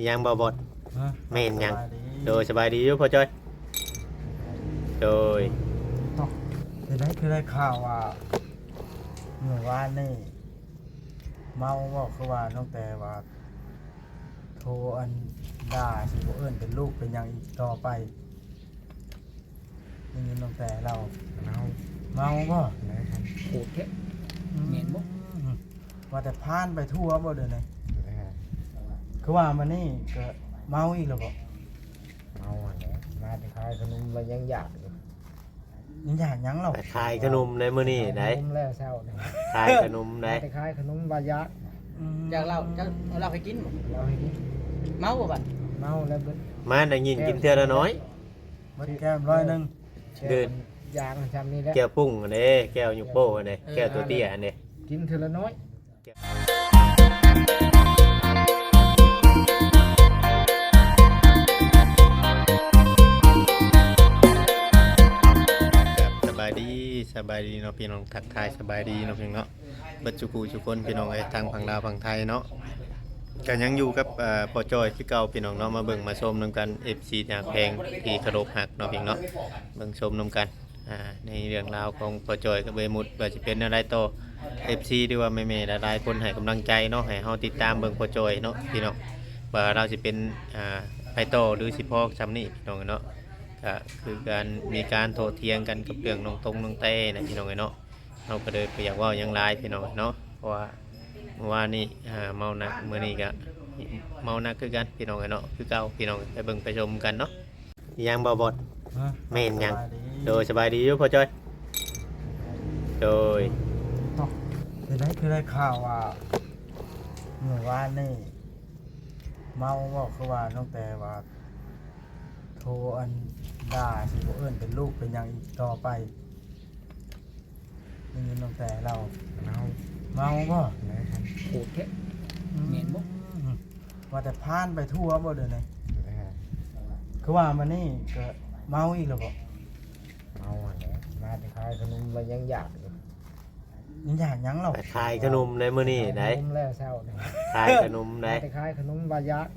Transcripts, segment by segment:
ຍັງບໍ່ບອດ? ຮະ? ແມ່ນຫຍັງ? ສະບາຍດີ. ໂດຍ ສະບາຍດີຢູ່ພໍ່ຈ້ອຍ. ໂດຍ. ເປັນໄດ? ຄືໄດ້ຂ່າວວ່າມື້ວານນີ້ເມົາບໍ? ຄືວ່ານ້ອງແຕວ່າໂທອັນດ່າ ຊິບໍ່ເອີ້ນເປັນລູກເປັນຫຍັງອີກຕໍ່ໄປ. ໄດ້ຍິນນ້ອງແຕເລົ່າ. ເມົາ. ເມົາບໍ? ໂຫດແທ້. ອືມ ແມ່ນບໍ? ອືມ ວ່າແຕ່ຜ່ານໄປທົ່ວບໍດຽວນີ້? ເອີ ຄືວ່າມານີ້ກໍເມົາອີກແລ້ວບໍ? ເມົາຫັ້ນແຫຼະ ມາແຕ່ຂາຍຂະໜົມ ແລ້ວຍັງຢາກຢູ່. ຍັງຢາກຫຍັງເລົ່າ? ໄປຂາຍຂະໜົມໃນມື້ນີ້ໄດ໋. ຂາຍຂະໜົມແລ້ວເຊົ້ານີ້. ຂາຍຂະໜົມໄດ໋. ມາແຕ່ຂາຍຂະໜົມວ່າຢາກ. ອືມ ຢາກເຫຼົ້າ ເຈົ້າເອົາເຫຼົ້າໃຫ້ກິນບໍ? ເຫຼົ້າໃຫ້ກິນ. ເມົາບໍ່ບັດ? ເມົາແລ້ວເບິດ. ມາໄດ້ຍິນກິນເທື່ອລະໜ້ອຍ. ເບິດແກ້ມຮ້ອຍໜຶ່ງ. ແກ້ມຢາງຊ່ຳນີ້ແຫຼະ. ແກ້ວປຸ້ງຫັ້ນເດ້ ແກ້ວຍຸກໂປ້ຫັ້ນເດ້ ເອີ ແກ້ວຕົວເຕ້ຍຫັ້ນເດ້ ກິນເທື່ອລະໜ້ອຍ. ສະບາຍດີ ສະບາຍດີເນາະພີ່ນ້ອງ ທັກທາຍສະບາຍດີເນາະພີ່ນ້ອງເນາະ. ເບິດສູ່ຜູ້ສູ່ຄົນພີ່ນ້ອງເອີຍ ທັງຝັ່ງລາວຝັ່ງໄທເນາະ. ກໍຍັງຢູ່ກັບ ເອີ ພໍ່ຈ້ອຍຄືເກົ່າພີ່ນ້ອງເນາະ ມາເບິ່ງມາຊົມນຳກັນ ເອັຟຊີ ທີ່ຮັກແພງທີ່ເຄົາລົບຮັກເນາະພີ່ນ້ອງເນາະ. ເບິ່ງຊົມນຳກັນ ອ່າ ໃນເລື່ອງລາວຂອງພໍ່ຈ້ອຍກັບເອື້ອຍມຸດ ວ່າຊິເປັນແນວໃດຕໍ່. ເອັຟຊີ ຫຼືວ່າແມ່ໆຫຼາຍໆຄົນໃຫ້ກຳລັງໃຈເນາະ ໃຫ້ເຮົາຕິດຕາມເບິ່ງພໍ່ຈ້ອຍເນາະພີ່ນ້ອງ ວ່າລາວຊິເປັນ ອ່າ ໄປຕໍ່ ຫຼືຊິພໍຊ່ຳນີ້ພີ່ນ້ອງເນາະ. ກໍຄືການ ມີການໂຕ້ຖຽງກັນກັບເລື່ອງນ້ອງຕົງນ້ອງແຕນະພີ່ນ້ອງເອີຍເນາະ. ເຮົາກໍເລີຍບໍ່ຢາກເວົ້າຫຍັງຫຼາຍພີ່ນ້ອງເນາະ ເພາະວ່າມື້ວານນີ້ ອ່າ ເມົາໜັກ ມື້ນີ້ກໍເມົາໜັກຄືກັນພີ່ນ້ອງເອີຍເນາະ. ຄືເກົ່າພີ່ນ້ອງ ໄປເບິ່ງໄປຊົມກັນເນາະ. ຍັງບໍ່ບອດ? ຮະ? ແມ່ນຫຍັງ? ສະບາຍດີ. ໂດຍ ສະບາຍດີຢູ່ພໍ່ຈ້ອຍ. ໂດຍ. ເອົ້າ ເປັນໄດ? ຄືໄດ້ຂ່າວວ່າມື້ວານນີ້ເມົາບໍ? ຄືວ່ານ້ອງແຕວ່າ ໂທອັນດ່າ ຊິບໍ່ເອີ້ນເປັນລູກເປັນຫຍັງອີກຕໍ່ໄປ. ໄດ້ຍິນນ້ອງແຕເລົ່າ. ເມົາ. ເມົາບໍ? ໂຫດແທ້. ອືມ ແມ່ນບໍ? ອືມ ວ່າແຕ່ຜ່ານໄປທົ່ວບໍດຽວນີ້? ເອີ ຄືວ່າມານີ້ກໍເມົາອີກແລ້ວບໍ? ເມົາຫັ້ນແຫຼະ ມາແຕ່ຂາຍຂະໜົມ ແລ້ວຍັງຢາກຢູ່. ຍັງຢາກຫຍັງເລົ່າ? ໄປຂາຍຂະໜົມໃນມື້ນີ້ໄດ໋. ຂາຍຂະໜົມແລ້ວເຊົ້ານີ້. ຂາຍຂະໜົມໄດ໋. ມາແຕ່ຂາຍຂະໜົມວ່າຢາກ.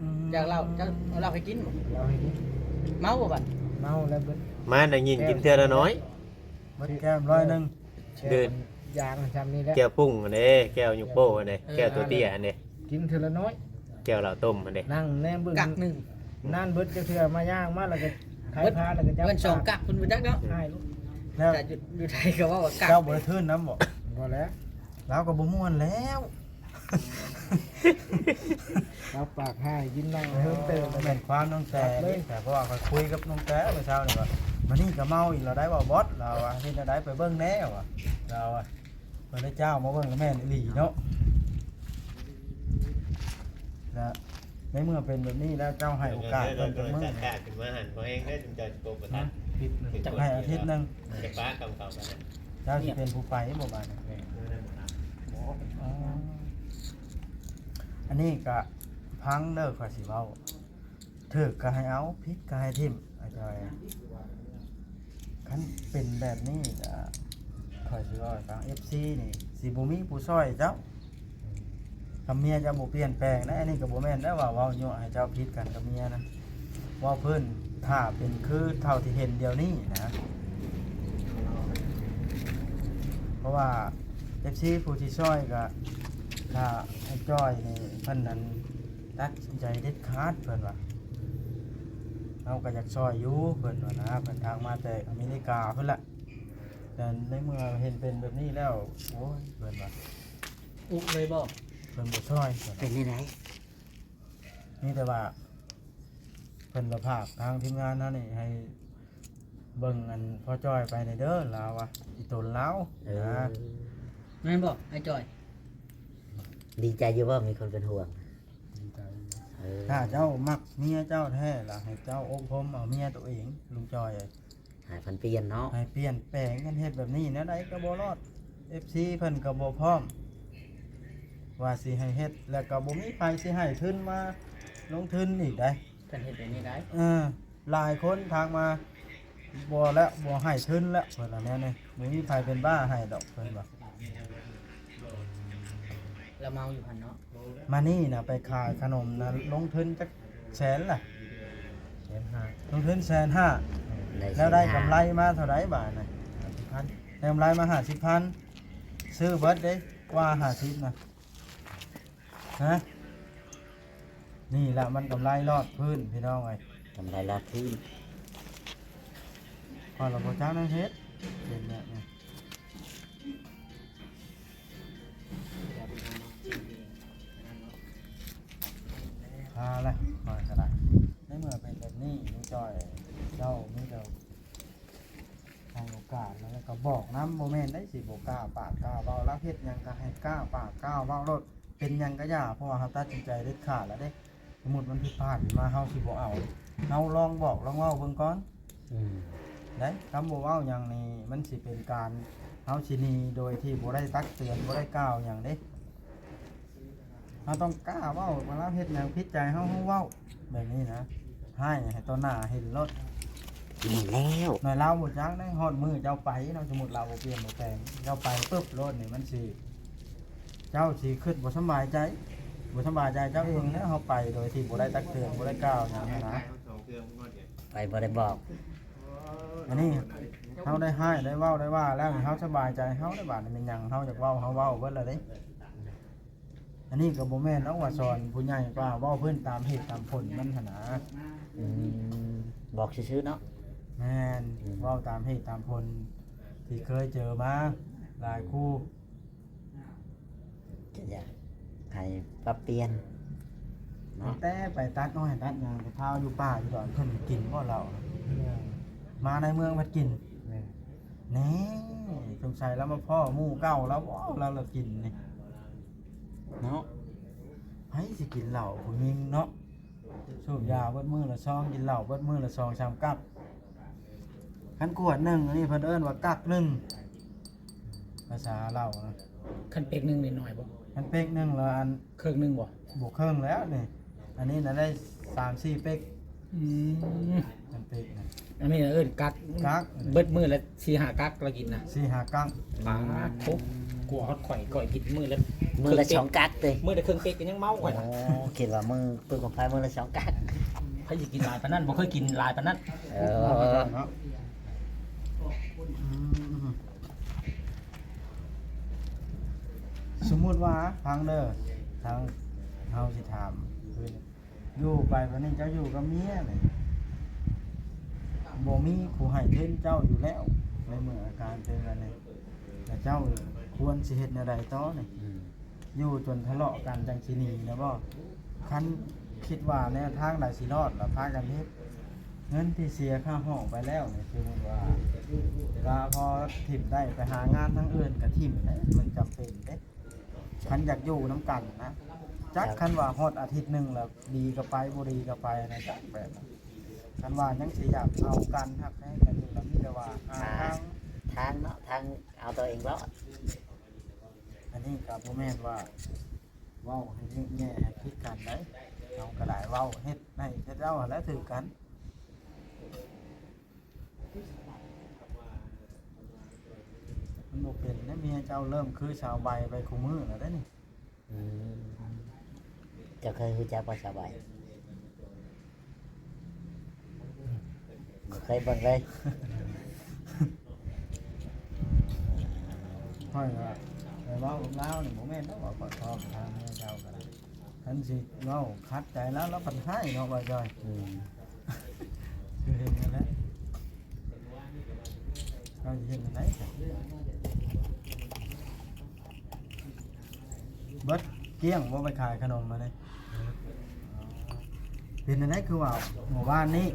ອືມ ຢາກເຫຼົ້າ ເຈົ້າເອົາເຫຼົ້າໃຫ້ກິນບໍ? ເຫຼົ້າໃຫ້ກິນ. ເມົາບໍ່ບັດ? ເມົາແລ້ວເບິດ. ມາໄດ້ຍິນກິນເທື່ອລະໜ້ອຍ. ເບິດແກ້ມຮ້ອຍໜຶ່ງ. ແກ້ມຢາງຊ່ຳນີ້ແຫຼະ. ແກ້ວປຸ້ງຫັ້ນເດ້ ແກ້ວຍຸກໂປ້ຫັ້ນເດ້ ເອີ ແກ້ວຕົວເຕ້ຍຫັ້ນເດ້ ກິນເທື່ອລະໜ້ອຍ. ແກ້ວເຫຼົ້າຕົ້ມຫັ້ນເດ້ ນັ່ງແນມເບິ່ງ. ກັກໜຶ່ງ. ນັ້ນເບິດຈັກເທື່ອ ມາຍ່າງມາແລ້ວກໍໄຂພາ ແລ້ວກໍຈັບ. ເບິດສອງກັກ ເພິ່ນບໍ່ຈັກເນາະ. ອືມ ໃຫ້ລູກ. ແລ້ວ ແຕ່ຢູ່ ຢູ່ໄທກໍເວົ້າວ່າກັກ. ເຈົ້າບໍ່ໄດ້ທຶນນຳບໍ? ບໍ່ແລ້ວ ລາວກໍບໍ່ມ່ວນແລ້ວ. ລາວປາກຮ້າຍ ກິນເຫຼົ້າເພີ່ມເຕີມ. ແມ່ນຄວາມນ້ອງແຕ ເລີຍ ແຕ່ເພາະວ່າຂ້ອຍຄຸຍກັບນ້ອງແຕເມື່ອເຊົ້ານີ້ວ່າ ມານີ້ກໍເມົາອີກແລ້ວໄດ໋ບໍ່ບອດ ລາວວ່າ. ເຮັດແນວໃດ ໄປເບິ່ງແດ່ວ່າ ລາວວ່າ. ເພິ່ນໄດ້ເຈົ້າມາເບິ່ງ ແມ່ນອີ່ຫຼີເນາະ. ແລະ ໃນເມື່ອເປັນແບບນີ້ແລ້ວ ເຈົ້າໃຫ້ໂອກາດເພິ່ນຈັກມື້. ຂຶ້ນມາຫັ້ນ ພໍແຮງເດີ ຈຸມເຈົ້າຊິປົກບໍ່ທັນ. ໃຫ້ອາທິດໜຶ່ງ ຈະປາກຳເຂົາກັນ. ເຈົ້າຊິເປັນຜູ້ໄປບໍ່ບາດນີ້? ອໍ ອັນນີ້ກະຟັງເດີ ຂ້ອຍຊິເວົ້າ. ຖືກກໍໃຫ້ເອົາ ຜິດກໍໃຫ້ຖິ້ມ ອ້າຍຈ້ອຍ. ຄັນເປັນແບບນີ້ກໍ ຂ້ອຍຊິເວົ້າໃຫ້ຟັງ ເອັຟຊີ ນີ້ຊິບໍ່ມີຜູ້ຊ່ອຍເຈົ້າ ຄັນເມຍເຈົ້າບໍ່ປ່ຽນແປງນະ. ອັນນີ້ກໍບໍ່ແມ່ນໄດ້ວ່າເວົ້າຍົວະໃຫ້ເຈົ້າຜິດກັນກັບເມຍນະ ເວົ້າພື້ນຖ້າເປັນຄືເທົ່າທີ່ເຫັນດຽວນີ້ນະ. ເພາະວ່າ ເອັຟຊີ ຜູ້ທີ່ຊ່ອຍກໍ ຖ້າອ້າຍຈ້ອຍນີ້ເພິ່ນນັ້ນ ຕັດສິນໃຈເດັດຂາດ ເພິ່ນວ່າ ເຮົາກໍຢາກຊ່ອຍຢູ່ ເພິ່ນວ່ານະ. ເພິ່ນທັກມາແຕ່ອາເມລິກາພຸ້ນແຫຼະ ແຕ່ໃນເມື່ອເຫັນເປັນແບບນີ້ແລ້ວ ໂອ້ຍ ເພິ່ນວ່າ ອຸເລີຍບໍ? ເພິ່ນບໍ່ຊ່ອຍ ເປັນແນວໃດ? ມີແຕ່ວ່າ ເພິ່ນກໍຝາກທາງທີມງານເຮົານີ້ໃຫ້ເບິ່ງອັນພໍ່ຈ້ອຍໄປແດ່ເດີ ລາວວ່າ ອີ່ຕົນລາວ. ເອີ ນະ ແມ່ນບໍ່ອ້າຍຈ້ອຍ? ດີໃຈຢູ່ບໍ່ ມີຄົນເປັນຫ່ວງ? ດີໃຈຢູ່. ເອີ ຖ້າເຈົ້າມັກເມຍເຈົ້າແທ້ລະ ໃຫ້ເຈົ້າອົບຮົມເອົາເມຍໂຕເອງ ລຸງຈ້ອຍ. ໃຫ້ເພິ່ນປ່ຽນເນາະ ໃຫ້ປ່ຽນແປງກັນ. ເຮັດແບບນີ້ແນວໃດກໍບໍ່ລອດ ເອັຟຊີ ເພິ່ນກໍບໍ່ພ້ອມວ່າຊິໃຫ້ເຮັດ ແລ້ວກໍບໍ່ມີໃຜຊິໃຫ້ທຶນມາລົງທຶນອີກໄດ໋. ເພິ່ນເຮັດແບບນີ້ໄດ໋. ເອີ ຫຼາຍຄົນທັກມາ ບໍ່ແລ້ວ ບໍ່ໃຫ້ທຶນແລ້ວ ເພິ່ນວ່າແນວນີ້. ບໍ່ມີໃຜເປັນບ້າໃຫ້ດອກ ເພິ່ນວ່າ. ລະເມົາຢູ່ຫັ້ນເນາະ. ບໍ່ ມານີ້ນະ ໄປຂາຍຂະໜົມນະ ລົງທຶນຈັກແສນລະ? ແສນຫ້າ. ລົງທຶນແສນຫ້າ ໄດ້ ແລ້ວໄດ້ກຳໄລມາເທົ່າໃດບາດນະ? ຫ້າສິບພັນ. ໄດ້ກຳໄລມາຫ້າສິບພັນ ຊື້ເບິດເດ້ ກວ່າຫ້າສິບນະ. ຮະ? ນີ້ລະມັນກຳໄລລອດພື້ນພີ່ນ້ອງເອີຍ ກຳໄລລອດພື້ນ. ຂ້ອຍລະບໍ່ຈັກແນວເຮັດ ເປັນແບບນີ້ ພາລະຂ້ອຍກະໄດ້. ໃນເມື່ອເປັນແບບນີ້ ລຸງຈ້ອຍ ເຈົ້າມີແຕ່ໃຫ້ໂອກາດ ແລ້ວກະບອກນຳ ບໍ່ແມ່ນໄດ້ ຊິບໍ່ກ້າປາກກ້າເວົ້າ. ລາວເຮັດຫຍັງກະໃຫ້ກ້າປາກກ້າເວົ້າໂລດ ເປັນຫຍັງກະຢ່າ ເພາະວ່າເຮົາຕັດສິນໃຈເດັດຂາດແລ້ວເດ້. ສົມມຸດມັນຜິດພາດມາ ເຮົາຊິບໍ່ເອົາ ເຮົາລອງບອກລອງເວົ້າເບິ່ງກ່ອນ. ອືມ ໄດ້ ຄຳບໍ່ເວົ້າຫຍັງນີ້ ມັນຊິເປັນການ ເຮົາຊິໜີໂດຍທີ່ບໍ່ໄດ້ຕັກເຕືອນ ບໍ່ໄດ້ກ່າວຫຍັງເດ້. ເຮົາຕ້ອງກ້າເວົ້າ ເວລາເຮັດຫຍັງຜິດໃຈເຮົາ ເຮົາເວົ້າແບບນີ້ນະ ໃຫ້ ໃຫ້ຕໍ່ໜ້າເຫັນໂລດ. ແມ່ນແລ້ວ ນ້ອຍລາວບໍ່ຈັກເດ້ ຮອດມື້ເຈົ້າໄປເນາະ ສົມມຸດລາວບໍ່ປ່ຽນບໍ່ແປງ ເຈົ້າໄປປຶບໂລດນີ້ ມັນຊິ ເຈົ້າຊິຄິດບໍ່ສຳບາຍໃຈ ບໍ່ສຳບາຍໃຈເຈົ້າເອງແລ້ວ ເຮົາໄປໂດຍທີ່ບໍ່ໄດ້ຕັກເຕືອນ ບໍ່ໄດ້ກ່າວຫຍັງຫັ້ນນະ. ໄປບໍ່ໄດ້ບອກ. ອັນນີ້ເຮົາໄດ້ຮ້າຍ ໄດ້ເວົ້າ ໄດ້ວ່າແລ້ວ ເຮົາສະບາຍໃຈເຮົາໄດ້ ບາດນີ້ແມ່ນຫຍັງເຮົາຢາກເວົ້າ ເຮົາເວົ້າເບິດແລ້ວເດ້. ອັນນີ້ກະບໍ່ແມ່ນດອກວ່າສອນຜູ້ໃຫຍ່ ກະເວົ້າພື້ນຕາມເຫດຕາມຜົນມັນຫັ້ນນະ. ອືມ ບອກຊື່ໆເນາະ. ແມ່ນ ອືມ ເວົ້າຕາມເຫດຕາມຜົນທີ່ເຄີຍເຈີມາຫຼາຍຄູ່ ກະຢາກໃຫ້ປັບປ່ຽນເນາະ. ແຕ່ໄປຕັດອ້ອຍຕັດຫຍັງ ໄປພາວຢູ່ປ່າຢູ່ດອນ ເພິ່ນກິນບໍ່ເຫຼົ້າ? ມາໃນເມືອງພັດກິນ. ແນ່ ສົງໄສລາວມາພໍ້ໝູ່ເກົ່າລາວບໍ ລາວລະກິນນີ້ເນາະ. ໃຜຊິກິນເຫຼົ້າຜູ້ຍິງເນາະ ສູບຢາເບິດມື້ລະຊອງ ກິນເຫຼົ້າເບິດມື້ລະສອງສາມກັກ. ຄັນຂວດໜຶ່ງ ອັນນີ້ເພິ່ນເອີ້ນວ່າກັກໜຶ່ງ ພາສາລາວນະ. ຄັນເປັກໜຶ່ງນີ້ໜ້ອຍບໍ່? ຄັນເປັກໜຶ່ງລະອັນ ເຄິ່ງໜຶ່ງບໍ່? ບໍ່ເຄິ່ງແລ້ວນີ້ ອັນນີ້ນະໄດ້ສາມສີ່ເປັກ. ອືມ ຄັນເປັກນະ ອັນນີ້ນະເອີ້ນກັກ ກັກ ເບິດມື້ລະສີ່ຫ້າກັກລະກິນນະ ສີ່ຫ້າກັກ. ປາດໂທ້ ກວ່າຮອດຂ້ອຍ ຂ້ອຍກິນມື້ລະ ມື້ລະສອງກັກເດ້ ມື້ລະເຄິ່ງເປັກກະຍັງເມົາຂ້ອຍນະ. ໂອ້ ຄິດວ່າມື້ ປຶກຂອງໃຜມື້ລະສອງກັກ. ໃຜຊິກິນຫຼາຍປານນັ້ນ ບໍ່ເຄີຍກິນຫຼາຍປານນັ້ນ. ເອີ ເນາະ ອືມ ສົມມຸດວ່າ ຟັງເດີ ທາງເຮົາຊິຖາມ ຢູ່ໄປບາດນີ້ເຈົ້າຢູ່ກັບເມຍນີ້ ບໍ່ມີຜູ້ໃຫ້ທຶນເຈົ້າຢູ່ແລ້ວ ໃນເມື່ອອາການເປັນແບບນີ້ ແລະເຈົ້າຄວນຊິເຮັດແນວໃດຕໍ່ນີ້? ອືມ ຢູ່ຈົນທະເລາະກັນຈັ່ງຊິໜີນະບໍ? ຄັນຄິດວ່າແນວທາງໃດຊິລອດລະພາກັນເຮັດ. ເງິນທີ່ເສຍຄ່າຫ້ອງໄປແລ້ວນີ້ ສົມມຸດວ່າ ກະພໍຖິ້ມໄດ້ ໄປຫາງານທາງອື່ນກະຖິ້ມໄດ້ ມັນຈຳເປັນເດ້. ຄັນຢາກຢູ່ນຳກັນນະ ຈັກ ຄັນວ່າຮອດອາທິດໜຶ່ງລະດີກະໄປ ບໍ່ດີກະໄປນະ ຈັກແບບ ຄັນວ່າຍັງຊິຢາກເອົາກັນ ຮັກແພງກັນຢູ່ລະ ມີແຕ່ວ່າຫາທາງ ທາງເນາະ ທາງເອົາຕົວເອງລອດ. ອັນນີ້ກະບໍ່ແມ່ນວ່າເວົ້າໃຫ້ແຍກແຍະໃຫ້ຜິດກັນໃດ ເຮົາກະໄດ້ເວົ້າເຮັດໃຫ້ເຂົາເຈົ້າຫັ້ນແຫຼະຖືກກັນ. ມັນບໍ່ເປັນເດ້ ເມຍເຈົ້າເລີ່ມຄືສາວໃບໄປຄູ່ມື້ແລ້ວເດ້ນີ້. ອືມ ເຈົ້າເຄີຍຮູ້ຈັກບໍ່ສາວໃບ? ບໍ່ເຄີຍເບິ່ງເລີຍ. ຂ້ອຍວ່າໄປເວົ້າກັບລາວນີ້ບໍ່ແມ່ນດອກວ່າຂ້ອຍຊອບທາງເມຍເຈົ້າກະໄດ້. ຄັນຊິເວົ້າຂັດໃຈລາວ ລາວພັດຮ້າຍເນາະ ບ່າວຈ້ອຍ. ອືມ ຄືເຫັນຫັ້ນແຫຼະ ເຈົ້າຊິເຮັດຈັ່ງໃດ? ເບິດກ້ຽງບໍ່ໄປຂາຍຂະໜົມມານີ້? ເປັນຈັ່ງໃດຄືວ່າມື້ວານນີ້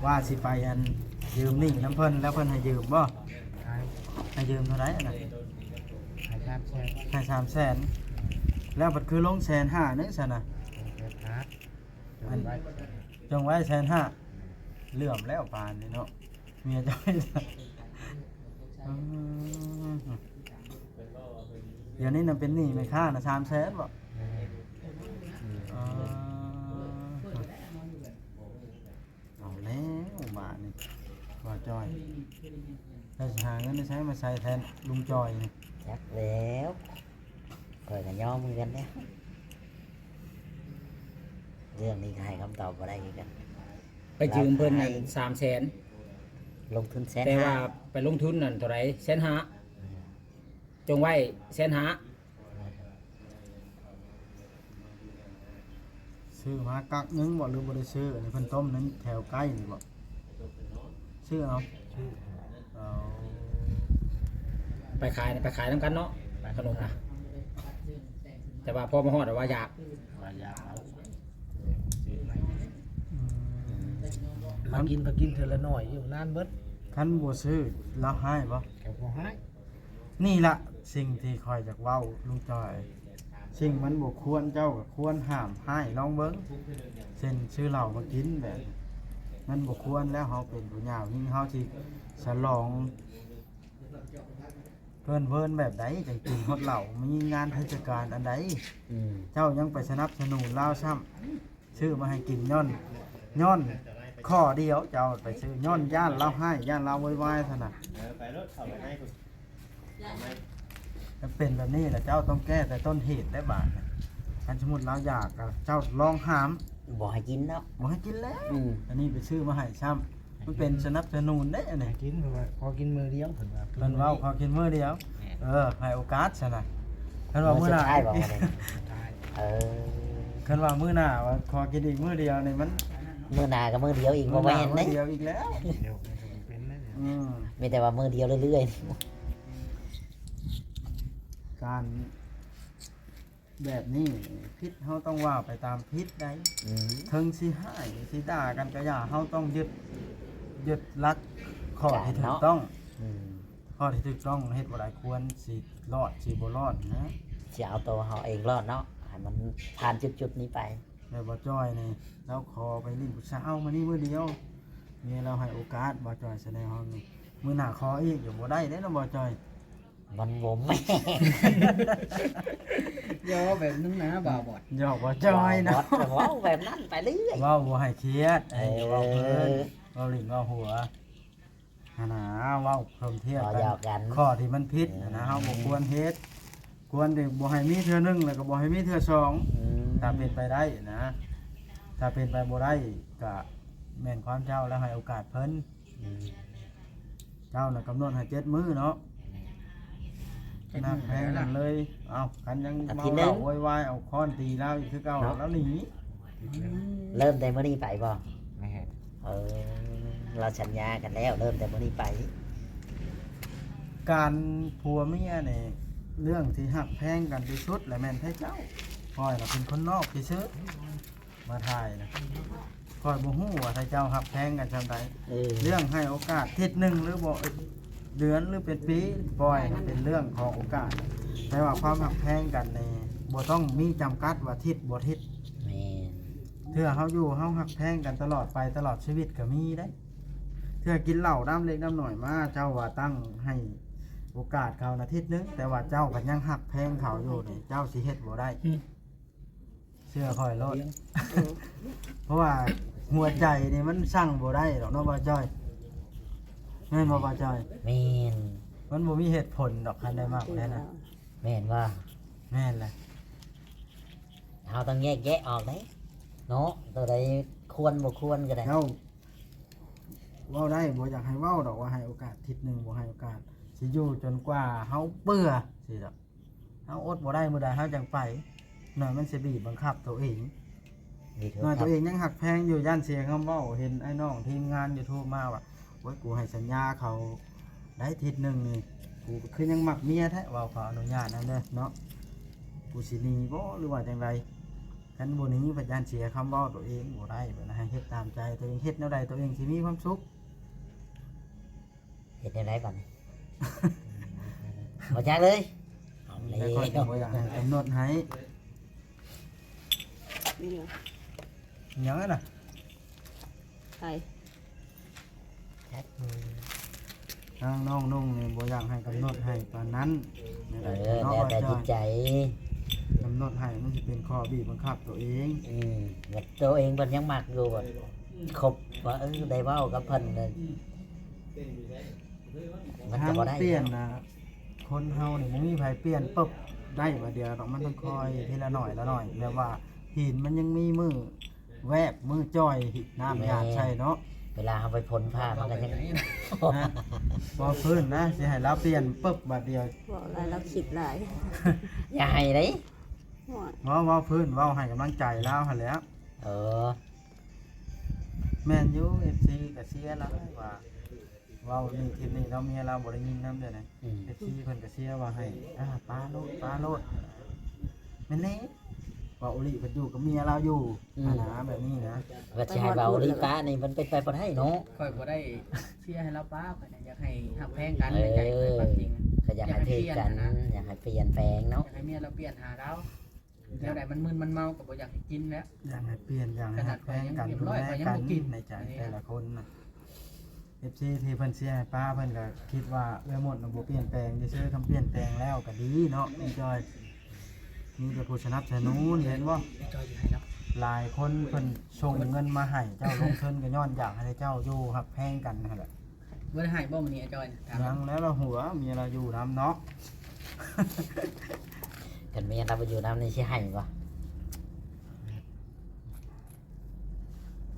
ວ່າຊິໄປອັນຢືມໜີ້ນຳເພິ່ນ ແລ້ວເພິ່ນໃຫ້ຢືມບໍ່? ໃຫ້ ໃຫ້ຢືມເທົ່າໃດຫັ້ນນະ? ໃຫ້ສາມແສນ ໃຫ້ສາມແສນ ແລ້ວບັດຄືລົງແສນຫ້ານີ້ຊັ້ນນະ? ອັນ ຈົ່ງໄວ້ແສນຫ້າ ເຫຼື້ອມແລ້ວປານນີ້ເນາະ ເມຍເຈົ້າ. ອືມ ດຽວນີ້ນະເປັນໜີ້ແມ່ຄ້ານະ ສາມແສນບໍ່? ແມ່ນ ອໍ ເອົາແລ້ວບາດນີ້ ບ່າວຈ້ອຍ ເຈົ້າຊິຫາເງິນໃນໃສມາໃສ່ແທນລຸງຈ່ອຍນີ້? ຈັກແລ້ວ. ຂ້ອຍກໍຍອມຄືກັນແຫຼະ ເລື່ອງນີ້ກໍໃຫ້ຄຳຕອບບໍ່ໄດ້ຄືກັນ. ໄປຢືມເພິ່ນນັ້ນ ລາວຂາຍ ສາມແສນ ລົງທຶນແສນຫ້າ ແຕ່ວ່າໄປລົງທຶນນັ້ນເທົ່າໃດ? ແສນຫ້າ ອືມ ຈົ່ງໄວ້ແສນຫ້າ. ຊື້ມາກັກໜຶ່ງບໍ່ ຫຼືບໍ່ໄດ້ຊື້? ອັນນີ້ເພິ່ນຕົ້ມນັ້ນແຖວໃກ້ນີ້ບໍ່? ຊື້ເອົາ ຊື້ເອົາ. ໄປຂາຍ ໄປຂາຍນຳກັນເນາະ ຂະໜົມນະ. ແຕ່ວ່າພໍມາຮອດວ່າຢາກ ວ່າຢາກເອົາ ຊື້ໃໝ່. ອືມ ມາກິນ ພາກິນເທື່ອລະໜ້ອຍຢູ່ນານເບິດ. ຄັນບໍ່ຊື້ລາວຮ້າຍບໍ່? ກໍບໍ່ຮ້າຍ. ນີ້ລະສິ່ງທີ່ຂ້ອຍຢາກເວົ້າລຸງຈອຍ ສິ່ງມັນບໍ່ຄວນ ເຈົ້າກໍຄວນຫ້າມຮ້າຍລອງເບິ່ງ. ເຊັ່ນຊື້ເຫຼົ້າມາກິນແບບ ມັນບໍ່ຄວນແລ້ວ. ເຮົາເປັນຜູ້ຍາວຍິງ ເຮົາຊິສະຫຼອງເພີນເວີນແບບໃດ ຈັ່ງກິນຮອດເຫຼົ້າ? ມີງານເທດສະການອັນໃດ? ອືມ ເຈົ້າຍັງໄປສະໜັບສະໜູນລາວຊ້ຳ. ຊື້ມາໃຫ້ກິນຍ້ອນ ຍ້ອນຂໍ້ດຽວ ເຈົ້າໄປຊື້ຍ້ອນຢ້ານລາວຮ້າຍ ຢ້ານລາວໂວຍວາຍຊັ້ນນະ. ເອີ ໄປໂລດ ເຂົ້າໄປໃນພຸ້ນ. ມັນເປັນແບບນີ້ລະ ເຈົ້າຕ້ອງແກ້ແຕ່ຕົ້ນເຫດໄດ້ບາດ. ຄັນສົມມຸດລາວຢາກ ກໍເຈົ້າລອງຫ້າມ ບໍ່ໃຫ້ກິນເນາະ ບໍ່ໃຫ້ກິນແລ້ວ. ອືມ ອັນນີ້ໄປຊື້ມາໃຫ້ຊ້ຳ. ມັນເປັນສະໜັບສະໜູນເດ້ອັນນີ້ ໃຫ້ກິນ ເພິ່ນວ່າຂໍກິນມື້ດຽວ ເພິ່ນວ່າ ເພິ່ນເວົ້າຂໍກິນມື້ດຽວ. ແມ່ນ ເອີ ໃຫ້ໂອກາດຊັ້ນນະ. ເພິ່ນວ່າມື້ໜ້າ ມື້ສຸດທ້າຍບໍ່? ມື້ສຸດທ້າຍ. ເອີ ເພິ່ນວ່າມື້ໜ້າວ່າຂໍກິນອີກມື້ດຽວນີ້ ມັນ ມື້ໜ້າກໍມື້ດຽວອີກ ບໍ່ແມ່ນເດ້ ມື້ດຽວອີກແລ້ວ. ດຽວມັນກໍບໍ່ເປັນແລ້ວ. ອືມ ມີແຕ່ວ່າມື້ດຽວເລື້ອຍໆ. ການ ແບບນີ້ຜິດ ເຮົາຕ້ອງວ່າໄປຕາມຜິດໃດ໋. ອືມ ເຖິງຊິຮ້າຍຊິດ່າກັນກໍຢ່າ ເຮົາຕ້ອງຍຶດ ຍຶດຫຼັກຂໍ້ທີ່ຖືກຕ້ອງ. ອືມ ຂໍ້ທີ່ຖືກຕ້ອງເຮັດບໍ່ໄດ້ ຄວນຊິລອດຊິບໍ່ລອດນະ. ຊິເອົາໂຕເຮົາເອງລອດເນາະ ໃຫ້ມັນຜ່ານຈຸດໆນີ້ໄປ. ແລ້ວບໍ່ຈ່ອຍນີ້ ລາວຂໍໄປຫຼິ້ນຜູ້ສາວມື້ນີ້ມື້ດຽວ ເມຍລາວໃຫ້ໂອກາດບໍ່ຈ່ອຍສະແນວເຮົານີ້ ມື້ໜ້າຂໍອີກ ບໍ່ໄດ້ເດ້ເນາະບໍ່ຈ່ອຍ. ມັນບໍ່ແມ່ນ ຢ່າເວົ້າແບບນັ້ນນະບ່າວບອດ. ຫຍອກບໍ່ຈ່ອຍເນາະ ບ່າວບອດກໍເວົ້າແບບນັ້ນໄປເລື້ອຍ ເວົ້າບໍ່ໃຫ້ຄຽດ. ເອີ ໃຫ້ເວົ້າເພີນ ເວົ້າຫຼິ້ນເວົ້າຫົວຫັ້ນນະ ເວົ້າເພີ່ມທຽບກັນ ເວົ້າຫຍອກກັນ ຂໍ້ທີ່ມັນຜິດຫັ້ນນະ. ເອີ ເຮົາບໍ່ຄວນເຮັດ ຄວນທີ່ບໍ່ໃຫ້ມີເທື່ອໜຶ່ງ ແລ້ວກໍບໍ່ໃຫ້ມີເທື່ອສອງ. ອືມ ຖ້າເປັນໄປໄດ້ນະ ຖ້າເປັນໄປບໍ່ໄດ້ ກະແມ່ນຄວາມເຈົ້າ ແລ້ວໃຫ້ໂອກາດເພິ່ນ. ອືມ ເຈົ້ານະກຳນົດໃຫ້ເຈັດມື້ເນາະ. ແມ່ນ ເຈັດມື້ ໜັກແຮງກັນເລີຍ. ເອົ້າ ຄັນຍັງເມົາເຫຼົ້າໂວຍວາຍ ເອົາຄ້ອນຕີລາວອີກຄືເກົ່າ ເນາະ ລາວໜີ. ອືມ ເລີ່ມແຕ່ມື້ນີ້ໄປບໍ່? ແມ່ນ ເອີ ລາວສັນຍາກັນແລ້ວ ເລີ່ມແຕ່ມື້ນີ້ໄປ. ການຜົວເມຍນີ້ ເລື່ອງທີ່ຮັກແພງກັນທີ່ສຸດລະແມ່ນໄທເຈົ້າ. ຂ້ອຍລະເປັນຄົນນອກຊື່ໆ ມາຖ່າຍນະ ຂ້ອຍບໍ່ຮູ້ວ່າໄທເຈົ້າຮັກແພງກັນສ່ຳໃດ. ເອີ ເລື່ອງໃຫ້ໂອກາດທິດໜຶ່ງ ຫຼືບໍ່ ເດືອນ ຫຼືເປັນປີ ປ່ອຍ ມັນເປັນເລື່ອງຂອງໂອກາດ. ແຕ່ວ່າຄວາມຮັກແພງກັນນີ້ ບໍ່ຕ້ອງມີຈຳກັດວ່າທິດບໍ່ທິດ. ແມ່ນ ເທື່ອເຮົາຢູ່ ເຮົາຮັກແພງກັນຕະຫຼອດໄປ ຕະຫຼອດຊີວິດກໍມີເດ້. ເທື່ອກິນເຫຼົ້ານ້ຳເລັກນ້ຳໜ້ອຍມາ ເຈົ້າວ່າຕັ້ງໃຫ້ໂອກາດເຂົານາທິດໜຶ່ງ ແຕ່ວ່າເຈົ້າກໍຍັງຮັກແພງເຂົາຢູ່ນີ້ ເຈົ້າຊິເຮັດບໍ່ໄດ້. ອືມ ເຊື່ອຂ້ອຍໂລດ. ເອີ ເພາະວ່າຫົວໃຈນີ້ມັນສັ່ງບໍ່ໄດ້ດອກເນາະ ບ່າວຈ້ອຍ. ແມ່ນບໍ່ ບ່າວຈ້ອຍ? ແມ່ນ ມັນບໍ່ມີເຫດຜົນດອກ ຄັນໄດ້ມັກແລ້ວນະ. ແມ່ນບໍ່? ແມ່ນແຫຼະ. ເຮົາຕ້ອງແຍກແຍະອອກເດ້ເນາະ ໂຕໃດຄວນບໍ່ຄວນກໍໄດ້. ເຈົ້າເວົ້າໄດ້ ບໍ່ຢາກໃຫ້ເວົ້າດອກວ່າໃຫ້ໂອກາດທິດໜຶ່ງ ບໍ່ໃຫ້ໂອກາດ ຊິຢູ່ຈົນກວ່າເຮົາເບື່ອຊີ້ດອກ. ເຮົາອົດບໍ່ໄດ້ມື້ໃດເຮົາຈັ່ງໄປ. ໜ້ອຍມັນຊິບີບບັງຄັບໂຕເອງ. ໜ້ອຍໂຕເອງຍັງຮັກແພງຢູ່ ຢ້ານເສຍຄຳເວົ້າ. ເຫັນອ້າຍນ້ອງທີມງານຢູທູບມາວ່າ ໂອ້ຍ ກູໃຫ້ສັນຍາເຂົາໄດ້ທິດໜຶ່ງນີ້ ກູຄືຍັງມັກເມຍແທ້ ເວົ້າຂໍອະນຸຍາດນຳເດີເນາະ. ກູຊິໜີບໍ່ ຫຼືວ່າຈັ່ງໃດ? ຄັນບໍ່ໜີ ພັດຢ້ານເສຍຄຳເວົ້າໂຕເອງບໍ່ໄດ້. ບັດໃຫ້ເຮັດຕາມໃຈໂຕເອງ ເຮັດແນວໃດໂຕເອງຊິມີຄວາມສຸກ? ເຮັດແນວໃດບັດນີ້? ບໍ່ຈັກເລີຍ. ແລ້ວຂ້ອຍກໍບໍ່ຢາກໃຫ້ກຳນົດໃຫ້. ນີ້ຫຍັງ? ຫຍັງຫັ້ນນະ? ໃຜ? ທາງນ້ອງນຸ່ງນີ້ບໍ່ຢາກໃຫ້ກຳນົດໃຫ້ປານນັ້ນ. ເອີ ແນວໃດເນາະ ແລ້ວແຕ່ຈິດໃຈ ກຳນົດໃຫ້ມັນຊິເປັນຂໍ້ບີບບັງຄັບໂຕເອງ. ອືມ ແບບໂຕເອງເພິ່ນຍັງມັກຢູ່ ແບບຄົບວ່າ ເອີ ໄດ້ເວົ້າກັບເພິ່ນເລີຍ ມັນກໍບໍ່ໄດ້. ທາງປ່ຽນນະ ຄົນເຮົານີ້ບໍ່ມີໃຜປ່ຽນປຶບ ໄດ້ວ່າດຽວດອກ ມັນຕ້ອງຄ່ອຍທີລະໜ້ອຍລະໜ້ອຍ ແບບວ່າຫີນມັນຍັງມີມື້ແວບ ມື້ຈ່ອຍ ນ້ຳຫຍາດໃສ່ເນາະ. ເວລາເຮົາໄປພົ່ນຜ້າມັນກໍຍັງ ເວົ້າພື້ນນະ ຊິໃຫ້ລາວປ່ຽນປຶບບາດດຽວ. ເວົ້າຫຼາຍ ລາວຄິດຫຼາຍ. ຢ່າໃຫ້ເດ້. ເວົ້າ ເວົ້າພື້ນ ເວົ້າໃຫ້ກຳລັງໃຈລາວຫັ້ນແຫຼະ. ເອີ ແມ່ນຢູ່ ເອັຟຊີ ກໍເຊຍຫຼາຍວ່າ ເວົ້ານີ້ທີນີ້ເນາະ ເມຍລາວບໍ່ໄດ້ຍິນນຳເດ້. ອືມ ເອັຟຊີ ເພິ່ນກໍເຊຍວ່າໃຫ້ ອ່າ ປາໂລດ ປາໂລດ. ແມ່ນແຫຼະ ເວົ້າອີ່ຫຼີ ເພິ່ນຢູ່ກັບເມຍລາວຢູ່ ອືມ ຫັ້ນນະ ແບບນີ້ນະ ວ່າຊິໃຫ້ເວົ້າອີ່ຫຼີປານີ້ ມັນເປັນໄປບໍ່ໄດ້ເນາະ. ຂ້ອຍບໍ່ໄດ້ເຊຍໃຫ້ລາວປາ ຂ້ອຍນະຢາກໃຫ້ຮັກແພງກັນ. ເອີ ໃນໃຈຂ້ອຍຄວາມຈິງ ກໍຢາກໃຫ້ຖືກກັນ ຢາກໃຫ້ປ່ຽນຫັ້ນນະ ຢາກໃຫ້ປ່ຽນແປງເນາະ ຢາກໃຫ້ເມຍລາວປ່ຽນຫາລາວ. ແນວໃດມັນມຶນມັນເມົາກໍບໍ່ຢາກໃຫ້ກິນແລ້ວ. ຢາກໃຫ້ປ່ຽນ ຢາກໃຫ້ຮັກແພງກັນ ດູແລກັນໃນໃຈແຕ່ລະຄົນນະ. ເອັຟຊີ ທີ່ເພິ່ນເຊຍໃຫ້ປາ ເພິ່ນກໍຄິດວ່າເອື້ອຍມົດນະບໍ່ປ່ຽນແປງ ຊື່ໆ ຄັນປ່ຽນແປງແລ້ວກໍດີເນາະ ແມ່ນຈ້ອຍ. ມີແຕ່ຜູ້ສະໜັບສະໜູນ ເຫັນບໍ່? ແມ່ນຈ້ອຍຊິໃຫ້ເນາະ. ຫຼາຍຄົນເພິ່ນສົ່ງເງິນມາໃຫ້ເຈົ້າລົງທຶນ ກໍຍ້ອນຢາກໃຫ້ເຈົ້າຢູ່ຮັກແພງກັນຫັ້ນແຫຼະ. ບໍ່ໄດ້ໃຫ້ບໍ່ມື້ນີ້ ອ້າຍຈ້ອຍ? ຍັງແລ້ວ ລາວຫົວ ເມຍລາວຢູ່ນຳເນາະ. ຄັນເມຍລາວບໍ່ຢູ່ນຳນີ້ຊິໃຫ້ບໍ່?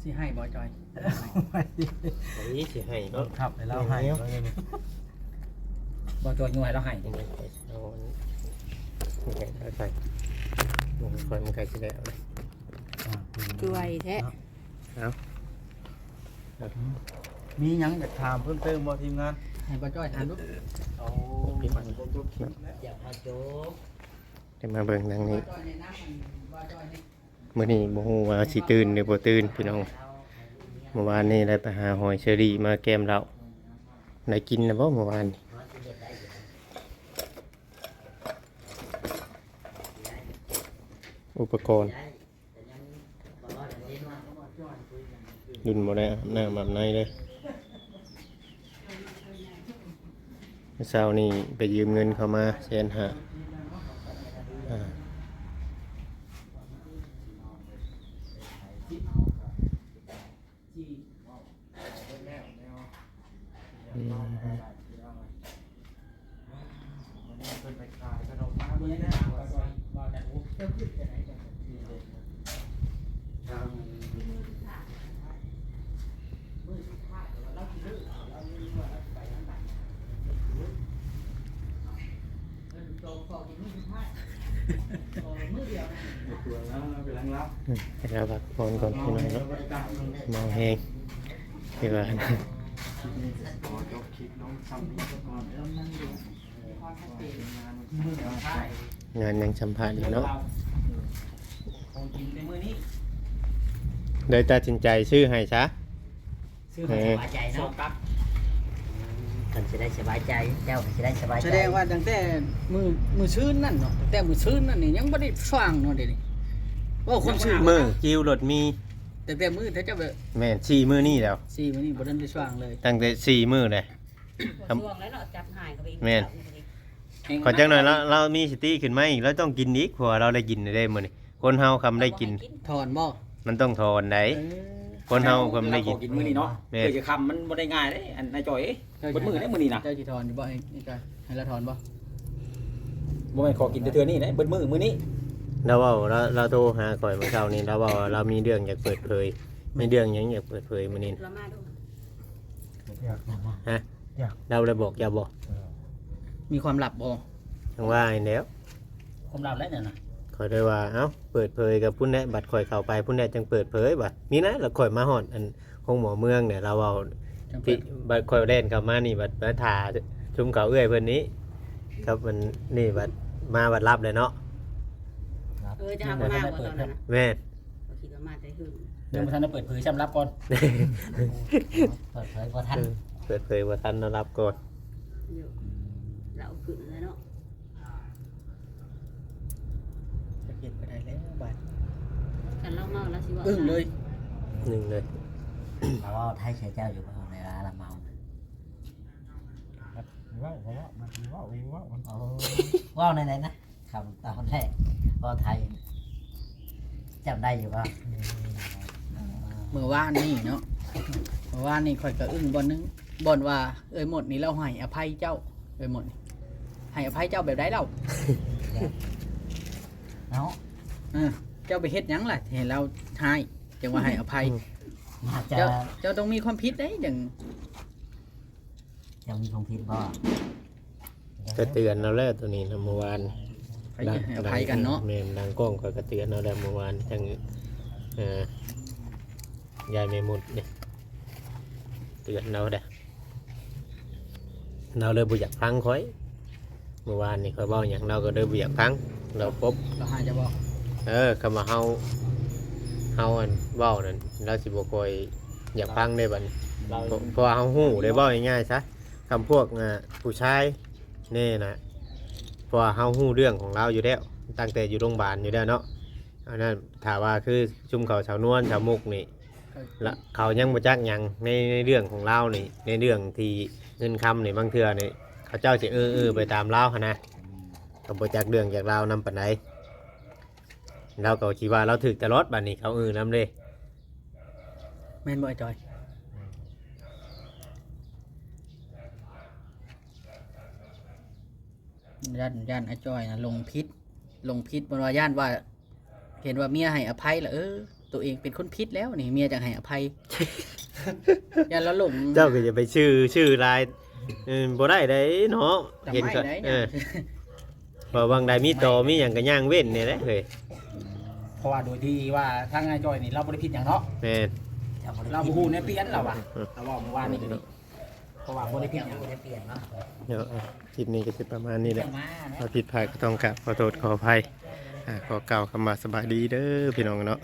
ຊິໃຫ້ບໍ່ ອ້າຍຈ້ອຍ? ໂອ້ຍ ຊິໃຫ້ເນາະ ຄັບໃຫ້ລາວໃຫ້. ບໍ່ ຈ້ອຍຍູ້ໃຫ້ລາວໃຫ້. ເອົາ ເອົາໃສ່ ຂ້ອຍມັນໃກ້ຊິແລ້ວ. ອ່າ ຈ່ອຍແທ້. ເອົາ ມີຫຍັງຢາກຖາມເພີ່ມເຕີມບໍ່ທີມງານ? ໃຫ້ບໍ່ຈ້ອຍຖາມດູ. ໂອ້ ຢາກໃຫ້ໂຈ ຈະມາເບິ່ງທາງນີ້. ມື້ນີ້ບໍ່ຮູ້ວ່າຊິຕື່ນຫຼືບໍ່ຕື່ນພີ່ນ້ອງ. ເມື່ອວານນີ້ໄດ້ໄປຫາຫອຍເຊີຣີມາແກ້ມເຫຼົ້າ. ໄດ້ກິນແລ້ວບໍ່ເມື່ອວານນີ້? ອຸປະກອນ ລຸ້ນບໍ່ໄດ້ອາບນ້ຳອາບໃນເລີຍ. ເຊົ້ານີ້ໄປຢືມເງິນເຂົາມາແສນຫ້າ. ອ່າ ອືມ ໃຫ້ລາວພັກຜ່ອນກ່ອນພີ່ນ້ອງເນາະ ເມົາແຮງ ຄືວ່າ ງານຍັງສຳພາດຢູ່ເນາະ ໄດ້ຕັດສິນໃຈຊື້ໃຫ້ຊະ. ຊື້ໃຫ້ສະບາຍໃຈເນາະ ເພິ່ນຊິໄດ້ສະບາຍໃຈ ເຈົ້າກໍຊິໄດ້ສະບາຍໃຈ. ສະແດງວ່າຕັ້ງແຕ່ມື້ ມື້ຊືນນັ້ນເນາະ ຕັ້ງແຕ່ມື້ຊືນນັ້ນນີ້ຍັງບໍ່ໄດ້ສ້າງເນາະ ດຽວນີ້ ເວົ້າຄວາມຈິງ ມື້ຈິວລົດມີ ຕັ້ງແຕ່ມື້ເຂົາເຈົ້າແບບ ແມ່ນ ສີ່ມື້ນີ້ແລ້ວ ສີ່ມື້ນີ້ບໍ່ທັນໄດ້ສ້າງເລີຍ ຕັ້ງແຕ່ສີ່ມື້ແລ້ວ ຊ່ວງແລ້ວເນາະ ຈັບຫາຍເຂົາໄປອີກ ແມ່ນ ເຂົາຈັກໜ່ອຍລາວ ລາວມີສະຕິຂຶ້ນມາອີກ ລາວຕ້ອງກິນອີກ ເພາະວ່າລາວໄດ້ກິນແລ້ວເດ້ມື້ນີ້. ຄົນເຮົາຄຳໄດ້ກິນ ຖອນບໍ່? ມັນຕ້ອງຖອນໃດ໋. ເອີ ຄົນເຮົາຄຳໄດ້ກິນ ກິນມື້ນີ້ເນາະ ແມ່ນ ເພື່ອຈະຄຳ ມັນບໍ່ໄດ້ງ່າຍເດ້ ອັນນາຍຈ່ອຍເອີຍ ເຈົ້າ ເບິດມື້ເດ້ມື້ນີ້ນະ. ເຈົ້າຊິຖອນຢູ່ບໍ່? ໃຫ້ ໃຫ້ລາວຖອນບໍ່? ບໍ່ແມ່ນຂໍກິນແຕ່ເທື່ອນີ້ເດ້ ເບິດມື້ມື້ນີ້. ລາວເວົ້າ ລາວ ລາວໂທຫາຂ້ອຍມື້ເຊົ້ານີ້ ລາວເວົ້າວ່າລາວມີເລື່ອງຢາກເປີດເຜີຍ ມີເລື່ອງຫຍັງຢາກເປີດເຜີຍມື້ນີ້ນະ? ຮະ? ລາວໄດ້ບອກເຈົ້າບໍ່? ເອີ ມີຄວາມລັບບໍ່? ຈັ່ງວ່າຫັ້ນແຫຼ້ວ ຄວາມລັບແຫຼະນັ້ນນະ. ຂ້ອຍໄດ້ວ່າ ເອົ້າ ເປີດເຜີຍກັບພຸ້ນແຫຼະ ບັດຂ້ອຍເຂົ້າໄປພຸ້ນແຫຼະ ຈັ່ງເປີດເຜີຍວ່າ ນີ້ນະ. ແລ້ວຂ້ອຍມາຮອດອັນໂຮງໝໍເມືອງແຫຼະ ລາວເວົ້າ ຈັ່ງເປີດ ທີ່ ບັດຂ້ອຍແລ່ນເຂົ້າມານີ້ ບັດມາຖ້າຊຸມເຂົາເອື້ອຍເພິ່ນນີ້ ກັບມັນນີ້ ບັດມາບັດລັບແຫຼະເນາະ. ເອີ ຈະຫາບໍ່ມາບໍ່ຕອນນັ້ນນະ? ແມ່ນ ຂ້ອຍຄິດວ່າມາແຕ່ຮືນ ຍັງບໍ່ທັນໄດ້ເປີດເຜີຍຊ້ຳ ລັບກ່ອນ ເປີດເຜີຍບໍ່ທັນ ເອີ ເປີດເຜີຍບໍ່ທັນເນາະ ລັບກ່ອນ ເອີ ລາວຂຶ້ນແລ້ວເນາະ. ຈະເຮັດບໍ່ໄດ້ແລ້ວບາດ ຄັນລາວເມົາລາວຊິເວົ້າ ອຶ້ງເລີຍ ອຶ້ງເລີຍ. ລາວເວົ້າໄທໃສ່ເຈົ້າຢູ່ບໍ່ ເວລາລາວເມົາ? ເວົ້າ ເວົ້າ ມັນເວົ້າ ເວົ້າ ເວົ້າ ເວົ້າແນວໃດນະ? ຄຳຕອນແລກ ເວົ້າໄທ ຈຳໄດ້ຢູ່ບໍ່? ເມື່ອວານນີ້ເນາະ ເມື່ອວານນີ້ຂ້ອຍກໍອຶ້ງບ່ອນໜຶ່ງ ບ່ອນວ່າເອື້ອຍມົດນີ້ລາວໃຫ້ອະໄພເຈົ້າ ເອື້ອຍມົດນີ້ໃຫ້ອະໄພເຈົ້າແບບໃດລາວ? ເນາະ ເອີ ເຈົ້າໄປເຮັດຫຍັງລະ ໃຫ້ລາວຮ້າຍ ຈັ່ງວ່າໃຫ້ອະໄພ? ອືມ ໜ້າຈະ ເຈົ້າ ເຈົ້າຕ້ອງມີຄວາມຜິດເດ້ ຈັ່ງ ເຈົ້າມີຄວາມຜິດບໍ່? ກໍເຕືອນລາວແລ້ວໂຕນີ້ນະ ເມື່ອວານ ໃຜຈະໃຫ້ອະໄພກັນເນາະ. ແມ່ນ ຫຼັງກ້ອງຂ້ອຍກໍເຕືອນລາວແລ້ວເມື່ອວານ ທາງ ເອີ ຍາຍແມ່ມຸດນີ້ ເຕືອນລາວແລ້ວ ລາວເລີຍບໍ່ຢາກຟັງຂ້ອຍ. ເມື່ອວານນີ້ຂ້ອຍເວົ້າຫຍັງລາວກໍເລີຍບໍ່ຢາກຟັງ ລາວປົບ ລາວຫາຈະບອກ ເອີ ຄຳວ່າເຮົາ ເຮົາ ອັນ ເວົ້ານັ້ນ ລາວຊິບໍ່ຄ່ອຍຢາກຟັງເດ້ບັດນີ້ ລາວ ເພາະ ເພາະວ່າເຮົາຮູ້ເດ້ ເວົ້າງ່າຍໆຊະ ຄຳພວກ ອ່າ ຜູ້ຊາຍແນ່ນະ ເພາະວ່າເຮົາຮູ້ເລື່ອງຂອງລາວຢູ່ແລ້ວ ຕັ້ງແຕ່ຢູ່ໂຮງບານຢູ່ແລ້ວເນາະ. ອັນນັ້ນ ຖ້າວ່າຄືຊຸມເຂົາສາວນວນ ສາວມຸກນີ້ ລະເຂົາຍັງບໍ່ຈັກຫຍັງໃນ ໃນເລື່ອງຂອງລາວນີ້ ໃນເລື່ອງທີ່ເງິນຄຳນີ້ ບາງເທື່ອນີ້ເຂົາເຈົ້າຊິເອີໆໄປຕາມລາວຫັ້ນນະ ເຂົາບໍ່ຈັກເລື່ອງຈາກລາວນຳປານໃດ. ລາວກໍຄິດວ່າລາວຖືກຕະຫຼອດ ບາດນີ້ເຂົາເອີນຳເດ້ ແມ່ນບໍ່ອ້າຍຈອຍ? ຢ້ານ ຢ້ານອ້າຍຈ້ອຍນະຫຼົງຜິດ ຫຼົງຜິດ ບໍ່ວ່າຢ້ານວ່າ ເຫັນວ່າເມຍໃຫ້ອະໄພລະ ເອີ ໂຕເອງເປັນຄົນຜິດແລ້ວນີ້ ເມຍຈັ່ງໃຫ້ອະໄພ ຢ້ານລາວຫຼົງ. ເຈົ້າກໍຢ່າໄປຊື່ ຊື່ຫຼາຍ ເອີ ບໍ່ໄດ້ໃດເນາະ ເຫັນ ເອີ ເພາະບາງໃດມີຕໍມີຫຍັງກໍຍ່າງເວັ້ນນີ້ແຫຼະເຮີ້ຍ. ເພາະວ່າໂດຍທີ່ວ່າທາງອ້າຍຈ້ອຍນີ້ລາວບໍ່ໄດ້ຜິດຫຍັງເນາະ. ແມ່ນ ລາວບໍ່ຮູ້ແນວປ່ຽນລາວວ່າ ອືມ ລາວເວົ້າເມື່ອວານນີ້ກໍດີ. ເພາະວ່າບໍ່ໄດ້ຜິດຫຍັງ ບໍ່ໄດ້ປ່ຽນເນາະ ເນາະ. ຄລິບນີ້ກໍຊິປະມານນີ້ແຫຼະ ຖ້າຜິດພາດກໍຕ້ອງກາບຂໍໂທດຂໍອະໄພ ອ່າ ຂໍກ່າວຄຳວ່າສະບາຍດີເດີພີ່ນ້ອງເນາະ.